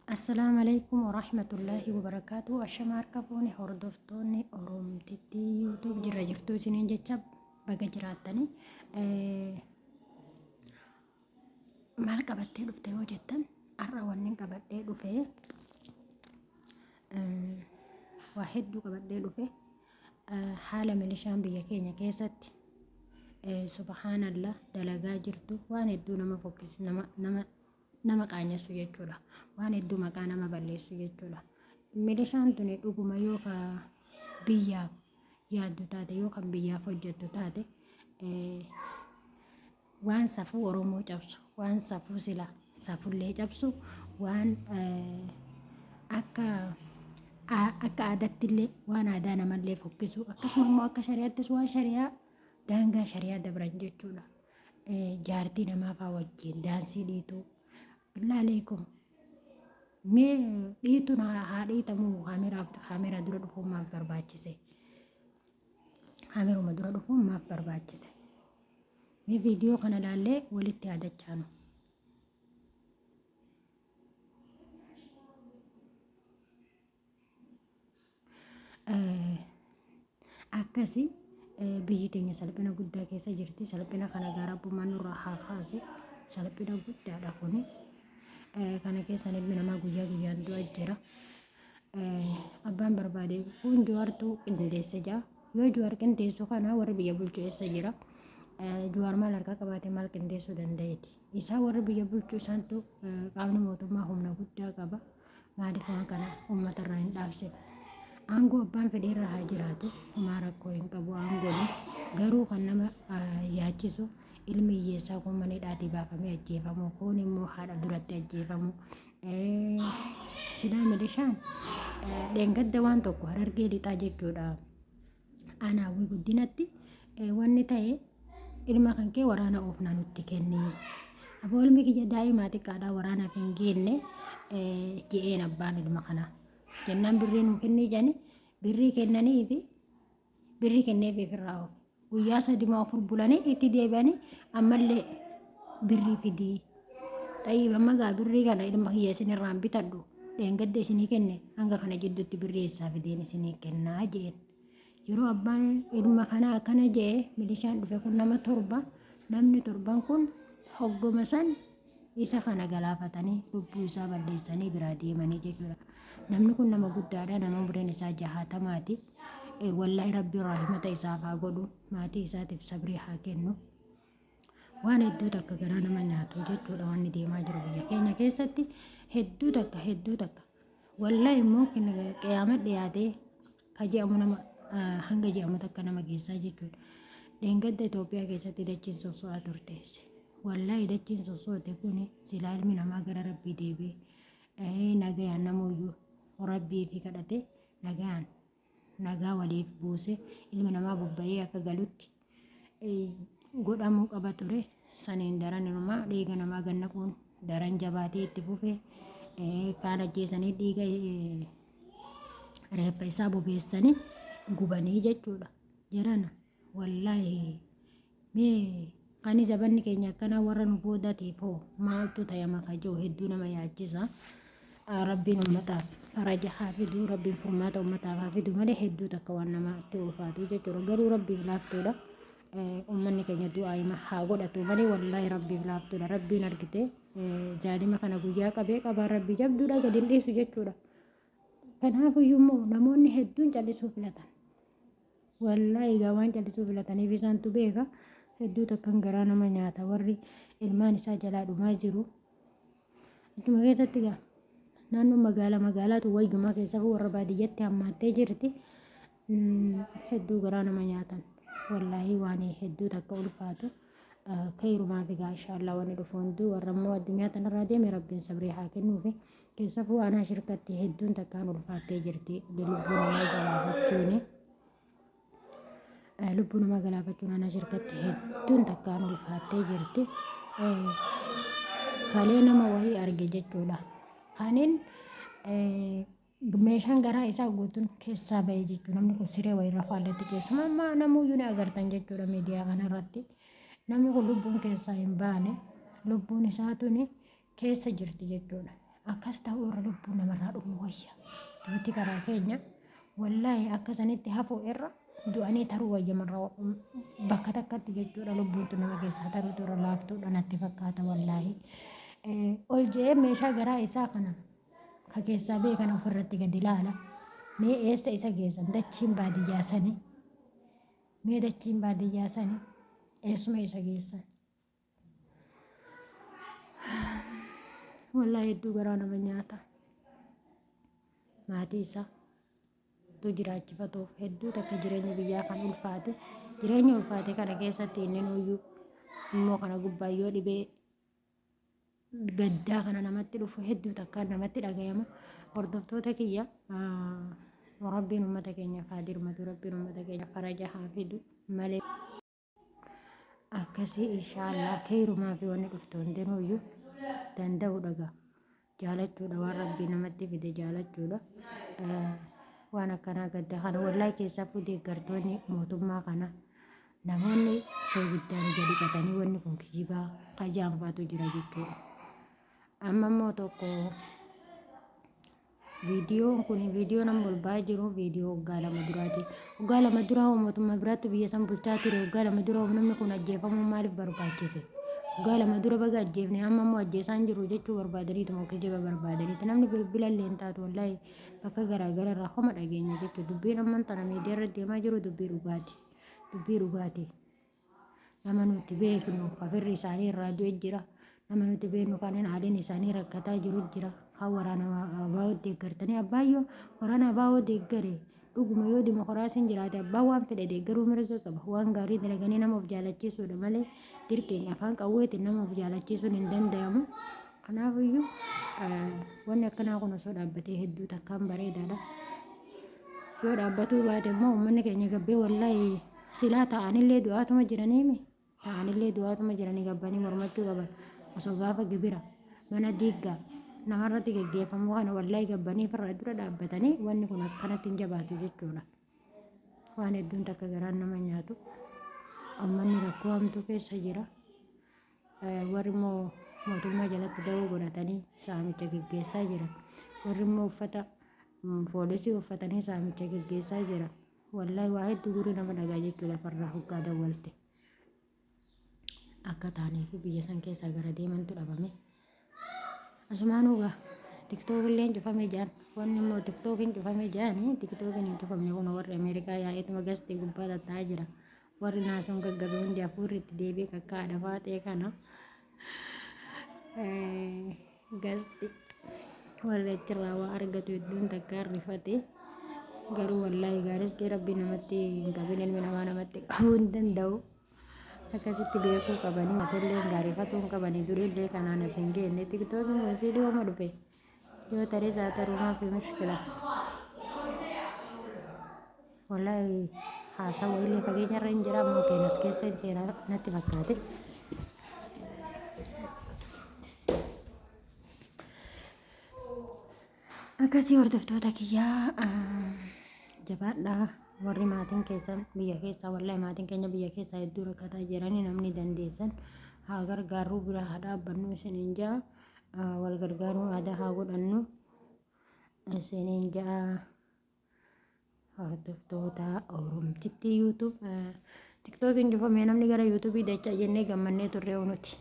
Assalaamu alaikum warahmatullaahi wabarakaatu. Ashama harka fuune hordoftoonni Oromtittii YouTube jirra jirtuu isiniin jecha baga jiraattanii. Maal qabattee dhufte yoo jettan har'a wanni qabadhee dhufe waa hedduu qabadhee dhufe haala milishaan biyya keenya keessatti subhaanallah dalagaa jirtu waan hedduu nama fokkis nama nama nama qaanyessu jechuudha. Waan hedduu maqaa nama balleessu jechuudha. Milishaan tuni dhuguma yoo ka biyyaaf yaaddu taate yoo kan biyyaaf hojjettu taate waan safuu Oromoo cabsu waan safuu sila safullee cabsu waan akka akka aadattillee waan aadaa namallee fokkisu akkasuma immoo akka shari'aattis waan shari'aa daangaa shari'aa dabran jechuudha. Jaartii namaa faa wajjin daansii dhiituu. Billaa aleekum. Mee dhiituun haa dhiitamuu kaameraaf kaameraa dura dhufuun maaf barbaachise? Kaameruma dura dhufuun maaf barbaachise? Mee viidiyoo kana ilaallee walitti haa dachaanu. Akkasi biyyi teenya salphina guddaa keessa jirti. Salphina kana egaa rabbummaan nurraa haa kaasu. Salphina guddaadha kuni. Kana keessan ilmi namaa guyyaa guyyaan du'a jira. Abbaan barbaade kun Jawaartu qindeesse jaa. Yoo Jawaar qindeessu kana warri biyya bulchu eessa jira? Jawaar maal harkaa qabaate maal qindeessuu danda'eeti? Isaan warri biyya bulchu isaantu qaamni mootummaa humna guddaa qaba. Maaliif waan kana uummata irraa hin dhaabsifne? Aangoo abbaan fedhe irra haa jiraatu homaa rakkoo hin qabu aangoon garuu kan nama yaachisu ilmi hiyyeessaa kun mana hidhaatii baafamee ajjeefamu kun immoo haadha duratti ajjeefamu. Silaa milishaan dheengadda waan tokko harargee lixaa jechuudha. Aanaa Hawwii Guddinatti wanni ta'e ilma kan kee waraana oofnaa nutti kenni. Aboo ilmi kiyya daa'imaa xiqqaadhaa waraanaaf hin geenne je'een abbaan ilma kanaa. Jennaan birrii nuu kennii jedhanii birrii kennaniifi birrii kenneefi ofirraa oofe. Guyyaa sadimoo afur bulanii itti deebi'anii ammallee birrii fidii. Xayyib amma gaa birrii kana ilma kiyya isinirraan bitadhu dheengadda isinii kenne hanga kana jidduutti birrii eessaa fideen isinii kennaa je'een. Yeroo abbaan ilma kanaa akkana je'e milishaan dhufe kun nama torba namni torban kun hoggoma san isa kana galaafatanii lubbuu isaa balleessanii biraa deemanii jechuudha. Namni kun nama guddaadha nama umriin isaa jahaatamaati. Wallaahi rabbiin rahmata isaaf haa godhu maatii isaatiif sabrii haa kennu. Waan hedduu takka garaa nama nyaatu jechuudha wanni deemaa jiru biyya keenya keessatti hedduu takka hedduu takka. Wallaahi immoo qiyaama dhiyaatee ka je'amu nama hanga je'amu takka nama geessaa jechuudha. Dheengadda Itoophiyaa keessatti dachiin sosso'aa turte. Wallaahi dachiin sossoote kun silaa ilmi namaa gara rabbii deebi'ee nagayaan namuyyuu rabbii fi kadhate nagayaan nagaa waliif buuse ilmi namaa bobba'ee akka galutti godhamuu qaba ture. Saniin daran inumaa dhiiga namaa gad naquun daran jabaatee itti fufe. Kaan ajjeesanii dhiiga reeffa isaa bobeessanii gubanii jechuudha. Jarana wallaahi mee kani zabanni keenya akkanaa warra nu boodatiif hoo maaltu tayama ka jiru hedduu nama yaachisa. Rabbiin ummataaf faraja haa fidu, Rabbiin furmaata ummataaf haa fidu malee hedduu takka waan namatti ulfaatu jechuudha. Garuu Rabbiif laaftuudha. Ummanni keenya du'aa haa godhatu malee wallaahi Rabbiif laaftuudha. Rabbiin argite jaalima kana guyyaa qabee qabaan Rabbii jabduudha gadi hin dhiisu jechuudha. Kanaafuyyuu immoo namoonni hedduun callisuu filatan. Wallaahi egaa waan callisuu filataniif isaantu beeka. Hedduu takkan garaa nama nyaata warri ilmaan isaa jalaa dhumaa jiru. Achuma keessatti egaa naannoo magaalaa magaalaatu wayyumaa keessaa warra baadiyyatti hammaattee jirti. Hedduu garaa nama nyaatan. Wallaahi waan hedduu takka ulfaatu. Kheyrumaaf egaa inshaallah wanni dhufu hunduu warra immoo addunyaa tanarraa deeme rabbiin sabrii haa kennuufi. Keessafuu aanaa shirkatti hedduun takkaan ulfaattee jirti lubbuu namaa galaafachuuni. Lubbuu namaa galaafachuun aanaa shirkatti hedduun takkaan ulfaattee jirti. Kalee nama wayii arge jechuudha. Kanin meeshaan garaa isaa guutuun keessaa ba'e jechuudha. Namni kun siree wayii faalletti ciisu. Amma namuyyuu ni agartan jechuudha miidiyaa kanarratti. Namni kun lubbuun keessaa hin baane lubbuun isaa tuni keessa jirti jechuudha. Akkas ta'uu irra lubbuun namarraa dhumu wayya. Duuti karaa keenya wallaahi akka sanitti hafuu irra du'anii taruu wayya marra bakka takkatti jechuudha lubbuun tun nama keessaa taruutu irra laaftuudha natti fakkaata wallaahi. Ol je'ee meeshaa garaa isaa kana ka keessaa ba'e kana ofirratti gadi ilaala. Mee eessa isa geessan dachiin baadiyyaa sani. Mee dachiin baadiyyaa sani eessuma isa geessan. Wallaahi hedduu garaa nama nyaata. Maatii isaa tu jiraachifatuuf hedduu takka jireenya biyyaa kan ulfaate jireenya ulfaate kana keessatti inni nuyyuu immoo kana gubbaa yoo dhibee gaddaa kana namatti dhufu hedduu takkaan namatti dhagayama. Hordoftoota kiyya rabbiin uummata keenyaaf haa dirmatu rabbiin uummata keenya faraja haa fidu malee. Akkasii inshaallah keeyrumaa fi wanni dhuftu hundinuuyyuu danda'uudha gaa jaalachuudha waan rabbii namatti fide jaalachuudha waan akkanaa gadda kana wallahi keessaafuu deeggartoonni mootummaa kana namoonni soogiddaan ija dhiqatanii wanni kun kijibaa kajaanfaatu jira jechuudha amma immoo tokko Viidiyoon kun viidiyoo nama ol ba'aa jiru viidiyoo waggaa 2 duraati. Waggaa 2 duraa hoo mootummaa biraatti biyya san bulchaa ture. Waggaa 2 dura hoo namni kun ajjeefamuun maaliif barbaachise? Waggaa 2 dura baga ajjeefne amma immoo ajjeesaan jiru jechuu barbaadaniitu moo kijiba barbaadaniiti? Namni bilbila illee hin taatu wallaahi bakka garaa garaa irraa homa dhageenya jechuudha. Dubbiin amman tana miidiyaa irra deemaa jiru dubbii dhugaati. Dubbii dhugaati. Nama nuti beeknu ka firri isaanii irraa du'e jira. Nama nuti beeknu kanneen haaliin isaanii rakkataa jiru jira. Kan waraana ABO deeggartanii abbaayyoo waraana ABO deeggare dhuguma yoo dimokiraasiin jiraate abbaan waan fedhe deeggaruu mirga qaba. Waan gaarii dalaganii nama of jaalachiisuudha malee dirqiin afaan qawweetiin nama of jaalachiisuun hin danda'amu. Kanaafiyyuu wanni akkanaa kun osoo dhaabbatee hedduu takkaan bareedaadha. Yoo dhaabbatuu baate immoo uummanni keenya gabbee wallaahi silaa taa'anillee du'aatuma jiraniimi taa'anillee du'aatuma jiranii gabbanii mormachuu qaban osoo gaafa gibira mana diiggaa namarratti geggeeffamuu kana wallaahi gabbanii firra dura dhaabbatanii wanni kun akkanatti hin jabaatu jechuudha. Waan hedduun takka garaan nama nyaatu uummanni rakkoo hamtuu keessa jira. Warri immoo mootummaa jalatti da'oo godhatanii saamicha geggeessaa jiran. Warri immoo uffata poolisii uffatanii saamicha geggeessaa jiran. Wallaahi waa hedduu gurri nama dhagaa jechuu lafarraa hoggaa dawwalte. Akka taanee fi biyya san keessaa gara deemantu dhabame. Asumaanuu gaa tiktookiilleen cufame jaan wanni immoo tiktookiin cufame jaani tiktookiin hin cufamne kun warri Ameerikaa yaa'eetuma gastee gubbaa tattaa'aa jira. Warri naasuun gaggabe hundi hafuurri itti deebi'ee kakka haadha faaxee kana gasti warri achirraa waa argatu hedduun takka rifate garuu wallaahi gaaris rabbi namatti hin qabin ilmi namaa namatti qabuu hin danda'u akkasitti beekuu qabanii matallee gaarifatuu hin qabanii durillee kanaan as hin geenne tiktookiin kun sii dhiyooma dhufe yoo taris haa taruu maafi mushkila Wallaahi haasawa illee fageenya irra hin jira ammoo keenya as keessa hin seenaa natti fakkaate. Akkasii hordoftoota kiyyaa jabaadhaa warri maatiin keessan biyya keessaa wallaahi maatiin keenya biyya keessaa hedduu rakkataa jiranii namni dandeessan haa gargaarruu bira haa dhaabbannu isiniin ja'a wal gargaaruu aadaa haa godhannu isiniin ja'a. Hordoftoota Oromtitti YouTube TikTokiin cufamee namni gara YouTube dachaa jennee gammannee turre nuti.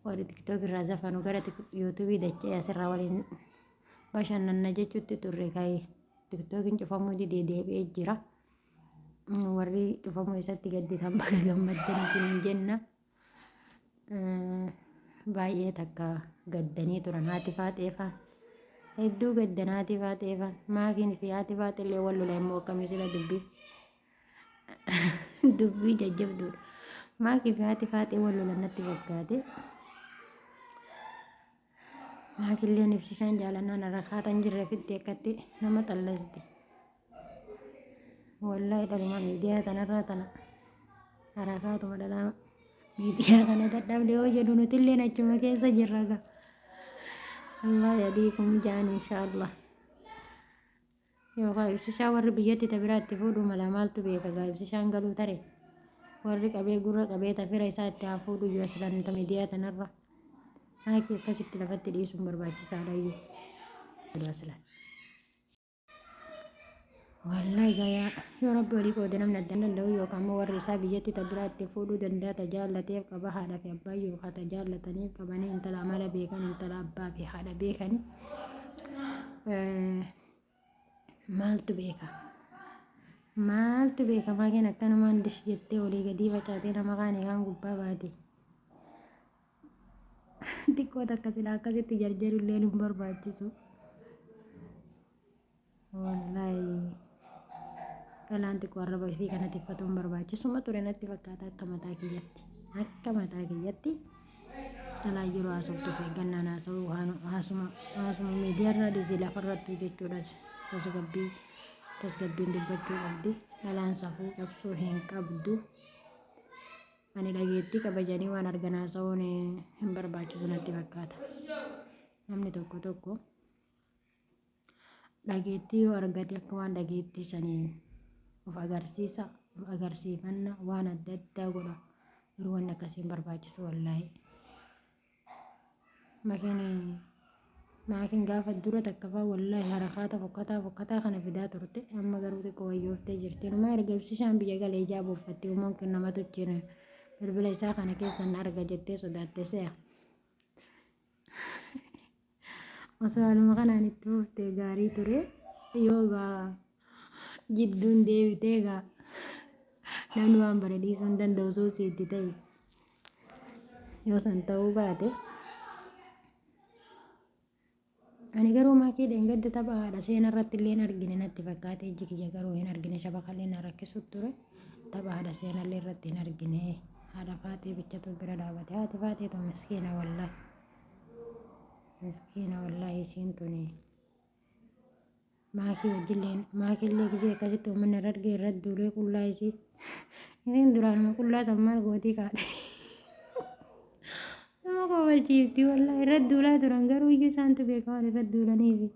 Warri TikTok irraa zafanu gara YouTube dachee asirraa waliin bashannanna jechuutti turre ka'ee TikTokiin cufamuu didee deebi'ee jira. Warri cufamuu isatti gadditan baga gammaddan isiniin jenna. Baay'ee takka gaddanii turan haati faaxeefaan. Hedduu gaddan haati faaxeefaan. Maakiin fi haati faaxillee wal lola immoo akkamii sila dubbii. Dubbii jajjabduudha. Maakii fi haati faaxee wal lolan natti fakkaate. Maakilleen ibsishaan jaalannaan harakaatan jirre fitti akkatti nama xallasti. Wallaahi dhaluma miidiyaa tanarraa tana harakaatuma dhalaa miidiyaa kana dadhabde yoo jedhu nutilleen achuma keessa jirra gaa. Allah yadiikum jaan inshaallah. Yookaan ibsishaa warri biyyatti ta biraa itti fuudhuu mala maaltu beeka gaa ibsishaan galuu tare. Warri qabee gurra qabee ta fira isaa itti haa fuudhu yoo aslan ta miidiyaa tanarra. Maakii akkasitti lafatti dhiisuun barbaachisaadha iyyuu. Aslan. Wallahi gayaa yoo rabbi walii qoode namni adda hin danda'u yookaan immoo warri isaa biyyatti ta biraa itti fuudhuu danda'a ta jaallateef qaba haadha fi abbaa yookaan ta jaallataniif qabanii intala amala beekan intala abbaa fi haadha beekani maaltu beeka maaltu beeka maakeen akkanumaan dish jettee olii gadii facaatee nama kaanii kaan gubbaa baate xiqqoo takka silaa akkasitti jarjaru illee nun barbaachisu. Wallaahi dhalaan xiqqoo arraba ishii kana tiffatuun barbaachisuma ture natti fakkaata akka mataa kiyyatti. Akka mataa kiyyatti dhalaan yeroo haasoftu of eeggannaan haasa'uu haasuma haasuma miidiyaarraa dhiisii lafarrattuu jechuudha tasgabbii tasgabbiin dubbachuu qabdi. Dhalaan safuu cabsuu hin qabdu. Ani dhageettii qaba jedhanii waan argan haasa'uun hin barbaachisu natti fakkaata. Namni tokko tokko dhageettii yoo argate akka waan dhageettii sanii of agarsiisa, of agarsiifanna waan adda addaa godha. Garuu wanni akkasii hin barbaachisu wallaahi. Makiin maakiin gaafa dura takka fa'aa wallaahi harakaata fokkataa fokkataa kana fidaa turte amma garuu xiqqoo wayyooftee jirti. Inumaa erga ibsishaan biyya galee ijaa buuffatti uumaan kun nama tochiin bilbila isaa kana keessan arga jettee sodaatte se'a. Osoo haaluma kanaan itti fuftee gaarii ture. Yoo gaa jidduun deebitee gaa namni waan bare dhiisuu hin danda'u suusii itti ta'e. Yoo san ta'uu baate. Ani garuu maakii dheengadda tapha haadha seena irratti illee hin argine natti fakkaate ijji kiyya garuu hin argine shabakallee na rakkisu ture tapha haadha seenallee irratti hin argine haadha faatee bichatu bira dhaabate haati faatee tun miskiina wallahi. Miskiina wallaahi isiin tuni maakii wajjilleen maakillee gisee akkasitti uummanni irra argee irra duulee qullaa isii isiin duraanuma qullaa san maal gootii kaadhe nama kofalchiifti wallaahi irra duulaa turan garuu iyyuu isaantu beeka waan irra duulaniifi.